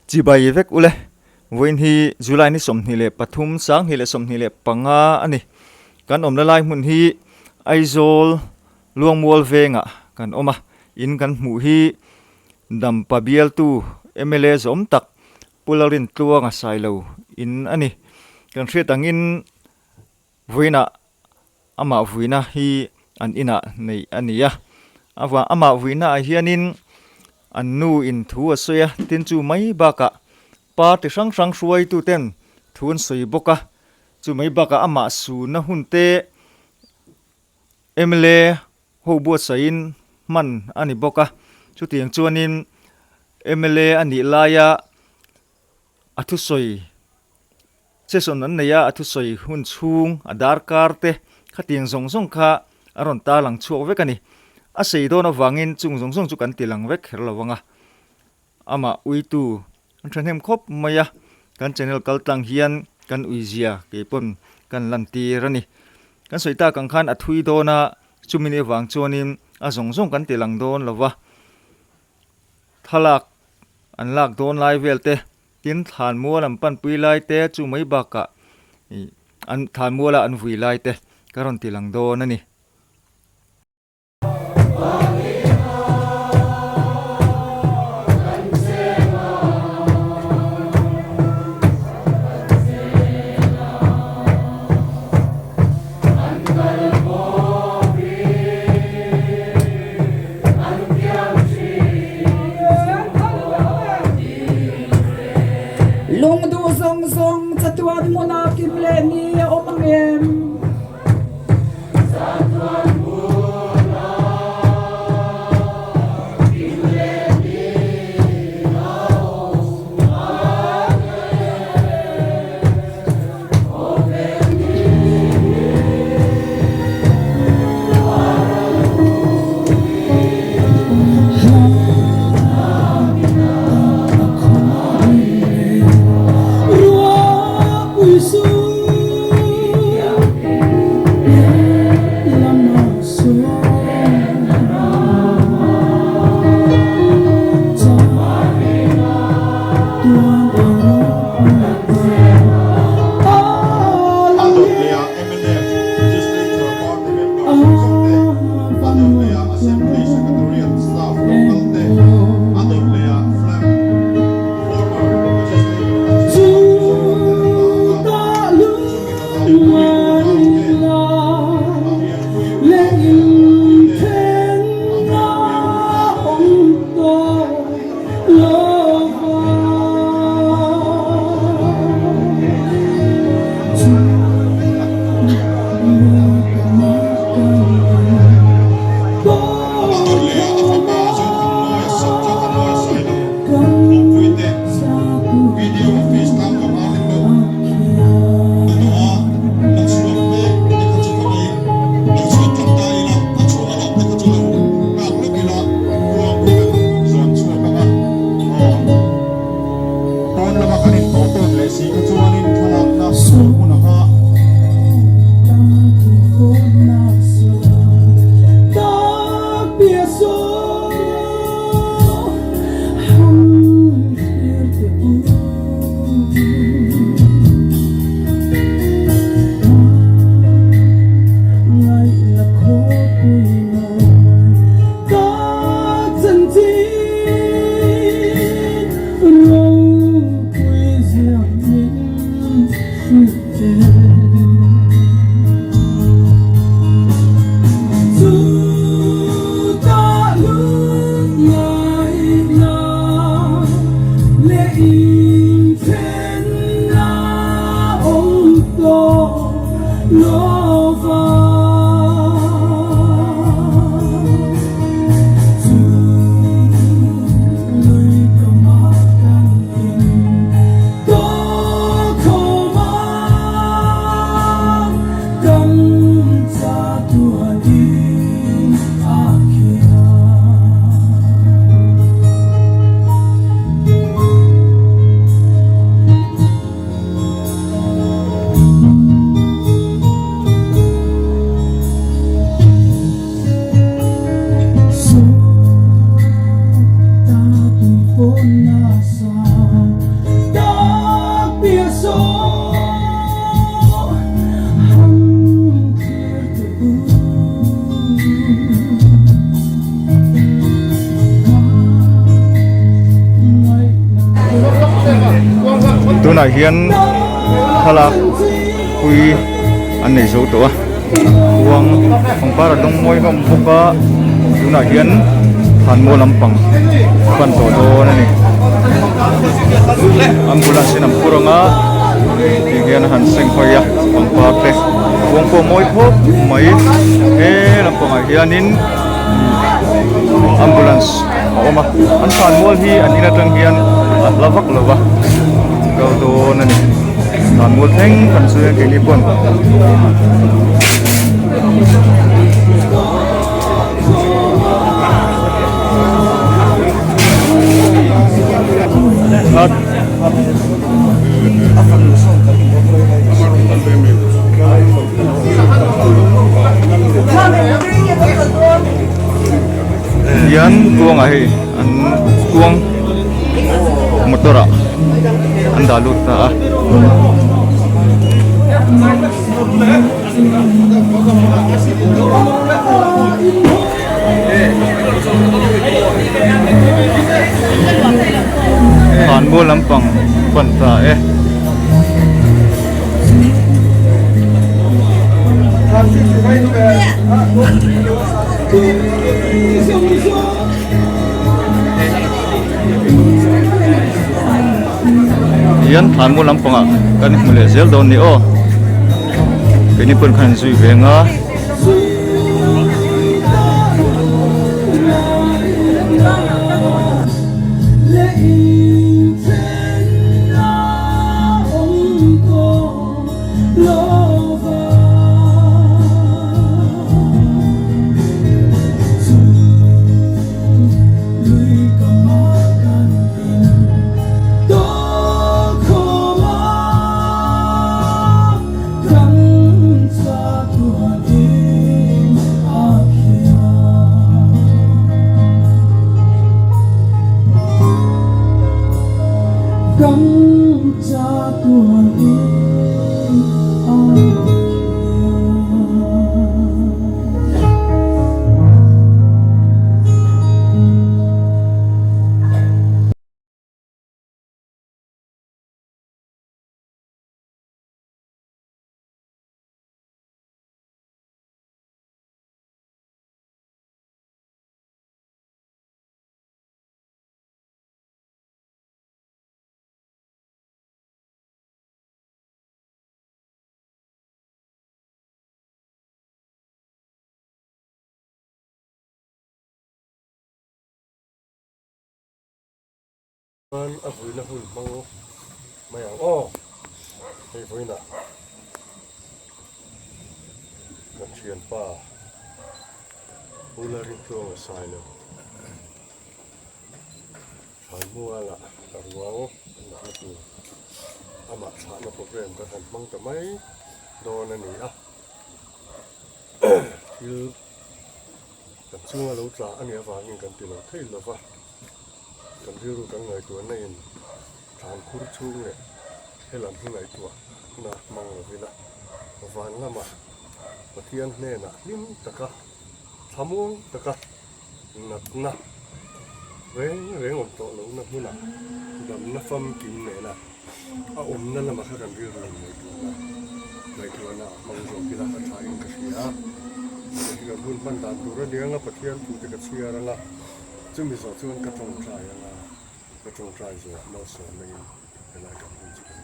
Chibai vek ule, vawiin hi July ni 23, 2025 a ni. Kan awmna lai hmun hi Aizawl Luangmual vengah kan awm a, in kan hmuh hi Dampa bialtu mla zawm tak Pu Lalrintluanga Sailo in a ni. Kan hriat angin Vawiinah amah vuina hi an inah neih a ni a, avang amah vuina ah hianin an nu in thu a sawi a, tin chu mai bakah party hrang hrang hruaitu ten thu an sawi bawk a, chu mai bakah amah sunna hun te mla ho buatsaihin hman a ni bawk a, chutiang chuanin mla a nih laia a thusawi Session an nei a, a thusawi hun chhung, a darkar te khatiang zawng zawng kha a rawn tarlang chhuak vek a ni. A sei dawn avangin chung zawng zawng chu kan ti lang vek kher lo ang a. Amah uitu an thahnem khawp mai a, kan channel kal tlang hian kan uizia kei pawn kan lantir a ni. Kan sawi tak ang khan a thui dawn a, chumi ni avang chuanin a zawng zawng kan ti lang dawn lo va. Thlalak an lak dawn lai vel te Tin, thlanmual an panpui lai te chu mai bakah ih an thlanmuala an vui lai te ka rawn ti lang dawn a ni. Lungduh zawng zawng chatuan hmunah kim leh ni a awm ang em? A dawt lehah mnf Legislature Party member zawng zawng te, a dawt lehah Assembly Secretariat staff local te, a dawt lehah flam former Legislator Francis Mizoram te an la ang a, chumi hlanah Pui unau te, a Rianpui unau te, a nupui te, a Rianpui unau te. A dawt leh a fapa Zothanmawia sak Zothanmawia Sailo nupui te BDO office tlangkam a ni bawk. A tawh a, la chhuak mek te kha chu khawngaihin lo chhuak tlang ta ila, a chhunga awm te kha chu lo nghak lawk ila. Ruang hi kan zawn chhuak ang a, aw pawn lama kan intawh tawt leh si kha chuanin thlalakna tur hmun a kha. Tunah hian thlalak pui an nei zo tawh a khuang pangpar a dawng mawi hlawm bawk a tunah hian thlanmual lampang a pan tawh dawn a ni ambulance in an phur ang a ti hian a han seng hawi a pangpar te khuang pawh a mawi khawp mai he lampangah hianin ambulance a awm a an thlanmual hi an in atang hian a hla vak lo va kal dawn a ni thlanmual thleng kan chu hian keini pawn Hian kuangah hei an kuang motor ah an dah lut ta a. Thlanmual lampang pan ta e. Hian thlanmual lampangah kan hmu leh zel dawn ni aw. Keini pawn khan zui ve ang a. Chuan a vuina hun hmang mai ang aw, hei vawiinah kan thianpa Pu Lalrintluanga Sailo Thlanmualah a ruang an dahna tur amah thlahna program kan han hmang ta mai dawn a ni a, thil kan chunga lo tla a nih avangin kan ti lo thei lova. Kan rilru kan ngaihtuahna in thlan khur chhung leh helam hi ngaihtuahna hmang lo ila, van lama Pathian hnenah hlim taka, thlamuang taka natna reng reng awm tawh lohna hmunah damna famkim nena a awmna lama kha kan rilru in ngaihtuahna ngaihtuahna a hmang zawk ila a tha in ka hria. Hei hi kan hun hman dan tur a nia nga Pathian thu te ka chhiar anga. Chumi zawh chuan ka tawngtai anga, ka tawngtai zawh malsawmna in helai kan hun chu kan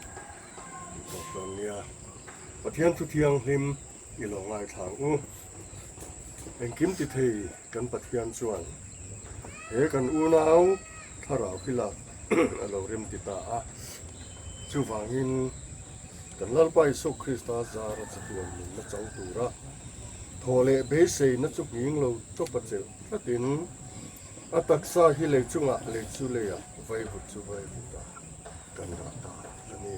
tawp dawn nia. Pathian thu thianghlim i lo ngaithla ang u. Engkim ti thei kan Pathian chuan he kan unau thlarau hi lak a lo rem ti ta a. Chuvangin kan Lalpa Isua Krista zara chatuan nunna chang tura thaw leh beiseina chu nghing lo tawp a chelh. Tlatin a taksa hi lei chungah lei chu leiah vaivut chu vaivutah kan dah ta a ni.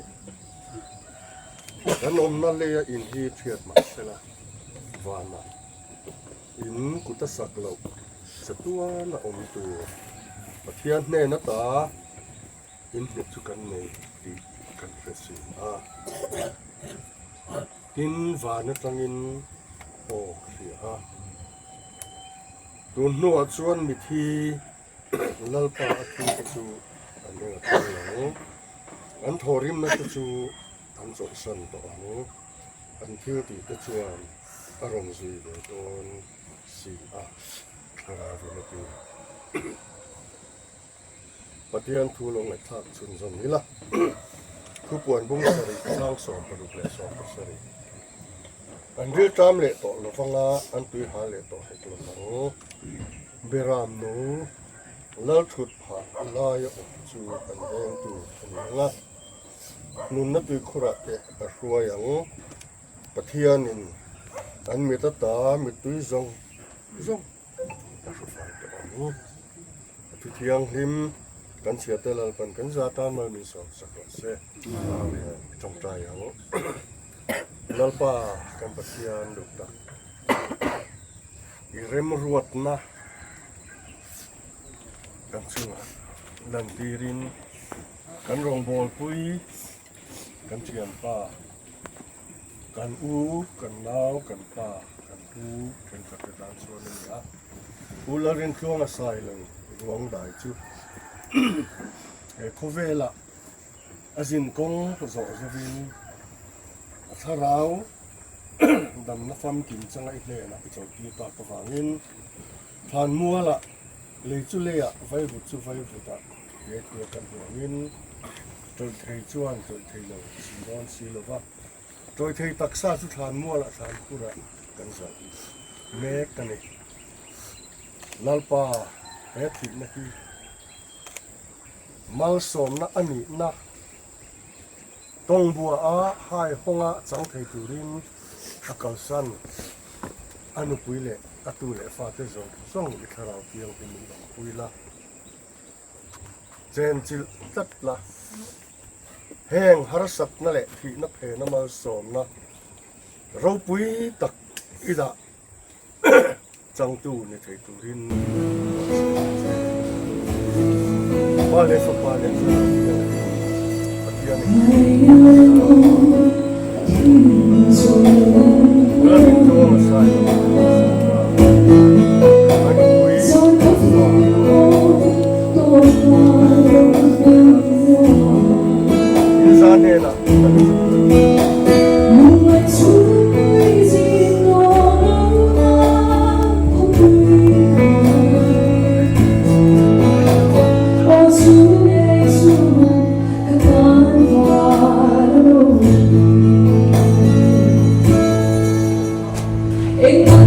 Kan awmna leia in hi thiat mah sela vanah in kut a sak loh chatuan a awm tur Pathian hnen ata in hmet chu kan nei tih kan hre si a. Tin van atangin aw hria a. Tun hnuah chuan mithi Lalpa a thute chu an eng a thang lo. An thawhrimna te chu an chawlhsan tawh ang, an thil tih te chuan a rawn zui ve dawn si a, Thlarau in a ti. Pathian thu lo ngaihthlak chhunzawm ila, Thupuan bung sarih chang 16 leh 17. An rilṭam leh tawh lo vanga an tui hal leh tawh hek lo vang. Beram nu Lalthut phah laia awm chu an veng tur a ni ang a, nunna tuikhurah te a hruai ang. Pathianin an mit ata mittui zawng zawng a hru fai tawh ang. A thu thianghlim kan chhiate Lalpan kan za tan mal min sawm sak rawh se. Amen. I tawngtai ang. Lalpa kan Pathian duh tak i remruatna kan chungah lantirin kan rawngbawlpui kan thianpa kan u kan nau kan pa kan pu thenkhat te tan chuan a ni a U Lalrintluanga Sailo ruang dai chu he khawvelah A zinkawng zawh zovin a thlarau damna famkim changa i hnenah i chawlhtir tak avangin thlanmualah lei chu leiah vaivut chu vaivutah he thua kan hmu angin tawihthei chuan tawihthei lo si dawn si lova tawihthei taksa chu thlanmualah thlankhurah kan zalh mek a ni. Lalpa he thihna hi Malsawmna a nihna tawngbua a hai hawnga chang thei turin a kalsan a nupui leh a tu leh fate zawng zawng i thlarau thianghlim in awmpui la, chenchilh tlat la. Heng harsatna leh thihna phena malsawmna ropui tak i dah. Changtu ni thei turin Pa leh Fapa leh Thlarau Thianghlim Pathian in Lalrin Tluanga Sailo A nupui fa Inza hnenah kan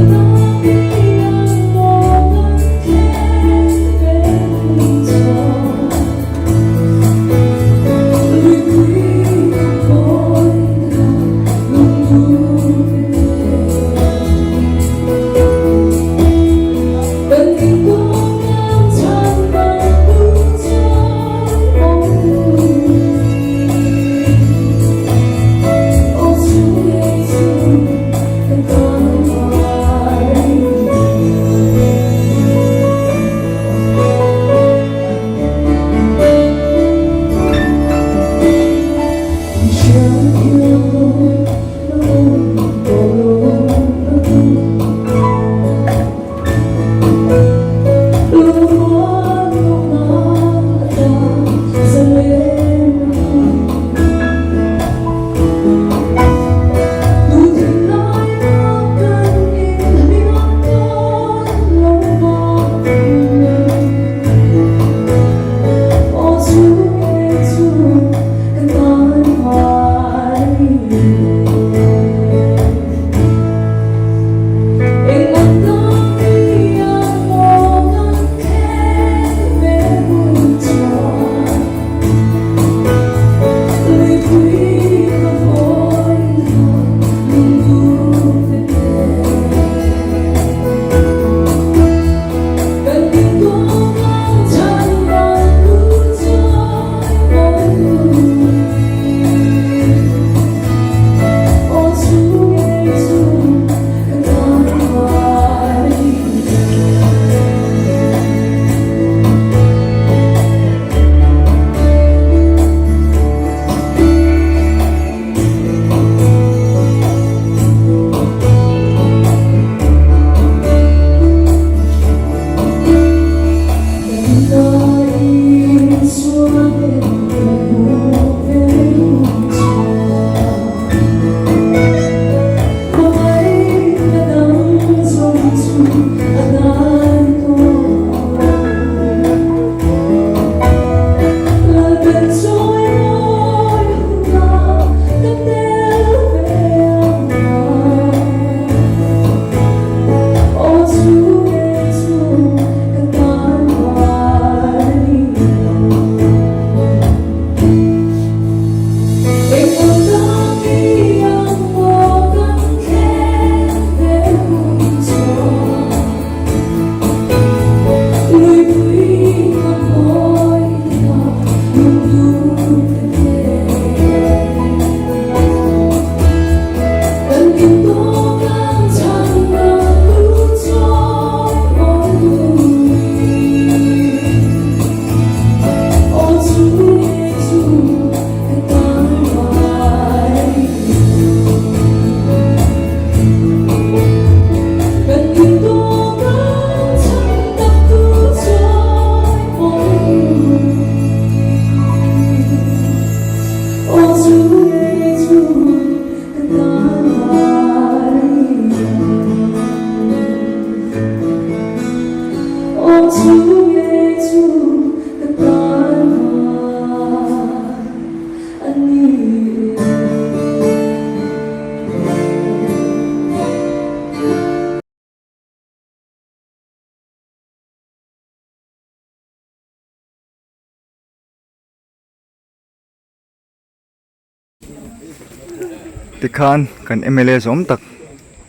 Tikhan kan mla zawm tak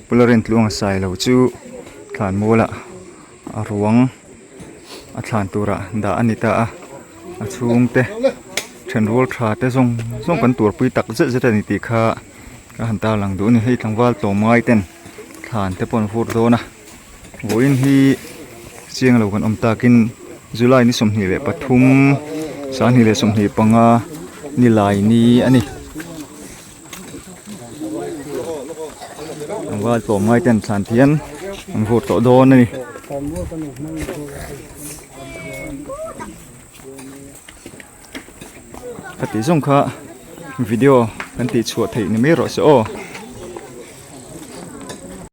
Pu Lalrintluanga Sailo chu thlanmual ah a ruang a thlan turah dah a ni ta a a chhungte thenrual tha te zawng zawng kan tuarpui tak zet zet a ni tih kha ka han tarlang duh a ni hei tlangval tlawmngai ten thlan te pawh an vur dawn a. Vawiin hi chiang lo kan awm takin July ni 23 2025 ni lai ni a ni. Tlangval tlawm ngai ten thlan thian an vur tawh dawn a ni. Ka tih zawng kha video kan tih chhuah theih ni mai rawh se aw.